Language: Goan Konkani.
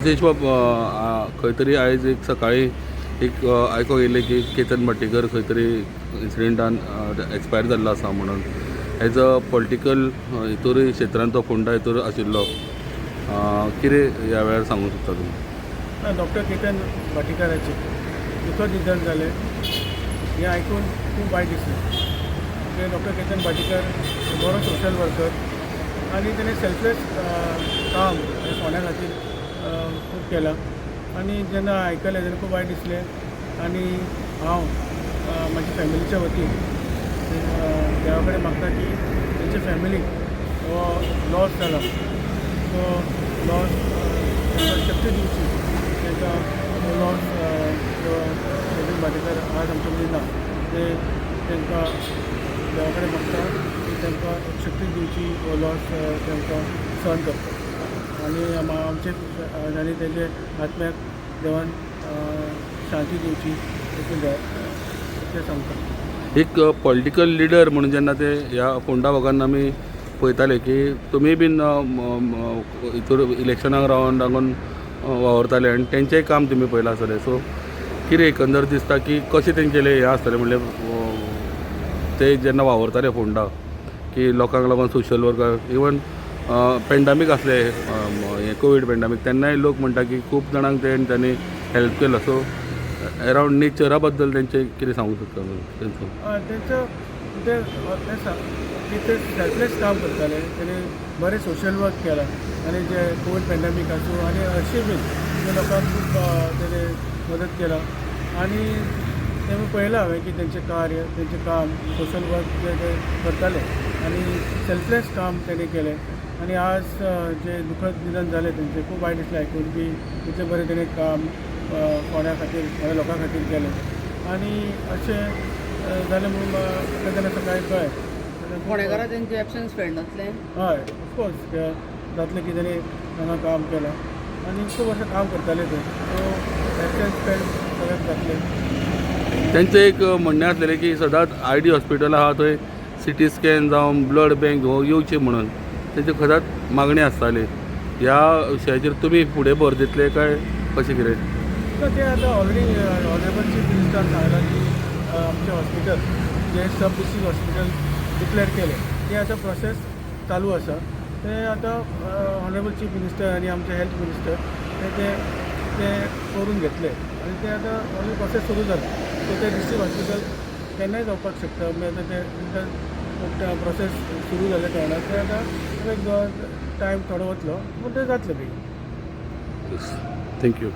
देशबाब, खंय तरी आयज एक सकाळी एक आयकोंक येयलें की केतन भाटीकर खंय तरी इन्सिडेंटान एक्सपायर जाल्लो आसा म्हणून. एज अ पॉलिटिकल हितूरय क्षेत्रान तो फोंडा हितूर आशिल्लो, कितें ह्या वेळार सांगूंक सोदता तुमी? डॉक्टर केतन भाटीकाराचें दुखद निधन जालें हें आयकून खूब वायट दिसलें. ते डॉक्टर केतन भाटीकर बरो सोशल वर्कर आनी तेणें सेल्फलेस काम हें फोंड्या खातीर खूब केलां आनी जेन्ना आयकलें तेन्ना खूब वायट दिसलें. आनी हांव म्हाज्या फॅमिलीच्या वतीन देवा कडेन मागता की तेंच्या फॅमिलीक हो लॉस जाला तो लॉस तांकां शक्ती दिवची, तांकां हो लॉस जो केतन भाटीकर आज आमच्या मदीं ना, ते तांकां देवा कडेन मागता की तांकां एक शक्ती दिवची, हो लॉस तांकां सहन करपाक आनी आमचे आनी तेजे आत्म्याक देवान शांती दिवची अशें ते सांगता. एक पॉलिटिकल लिडर म्हणून जेन्ना ते ह्या फोंडा भागान आमी पळयताले की तुमी बीन हितूर इलेक्शनाक रावन रावन वावुरताले आनी तेंचेंय काम तुमी पळयलां आसतलें. सो कितें एकंदर दिसता की कशें तेंचेलें हें आसतलें, म्हणल्यार ते जेन्ना वावुरताले फोंडा की लोकांक लागून सोशल वर्कर, इवन पेंडमीक आसलें हें कोवीड पेंडमीक, तेन्नाय लोक म्हणटा की खूब जाणांक तांणी हेल्प केलो. सो अरावंड नेचरा बद्दल तेंचें कितें सांगूंक सोदता तुमी तेंचो? हय, तेंचो ते ते की ते सेल्फलेस काम करताले. तेणी बरें सोशल वर्क केलां आनी जे कोवीड पेंडमीक आसूं आनी अशें बीन ते लोकांक खूब तेणे मदत केला आनी तें पळयलां हांवें की तेंचें कार्य, तेंचें काम, सोशल वर्क जे ते करताले आनी सेल्फलेस काम तेणी केलें. आनी आज जे दुखद निधन जालें तेंचें, खूब वायट दिसलें आयकून की इतलें बरें तेणें काम फोंड्या खातीर, फोंड्या लोकां खातीर केलें आनी अशें जालें म्हणून म्हाका जेन्ना सकाळीं कळ्ळें तेन्ना खूब फोंडेकारा तेंचे एबसन्स फेल्ट जातलें. हय, ऑफकोर्स जातलें की तेणी हांगा काम केलां आनी खूब वर्सां काम करताले ते, सो एबसन्स फेल्ट सगळ्याक जातलें. तेंचें एक म्हणणें आसलेलें की सदांच I D hospital आहा थंय सिटी स्कॅन जावं ब्लड बँक हो येवचे म्हणून तेंची सदांच मागणी आसताली. ह्या विशयाचेर तुमी फुडें भर दितले काय कशें कितें? ना, ते आतां ऑलरेडी ऑनरेबल चीफ मिनिस्टरान सांगलां की आमचें हॉस्पिटल जे सब डिस्ट्रिक्ट हॉस्पिटल डिक्लेअर केलें, ते आतां प्रोसेस चालू आसा. ते आतां ऑनरेबल चीफ मिनिस्टर आनी आमचे हेल्थ मिनिस्टर ते ते ते करून घेतले आनी ते आतां ऑलरेडी प्रोसेस सुरू जाला. सो ते डिस्ट्रिक्ट हॉस्पिटल केन्नाय जावपाक शकता. म्हणजे आतां ते प्रोसेस सुरू जाले कारणान ते आतां एक टायम थोडो वतलो, पूण ते जातले बेगीन. Thank you.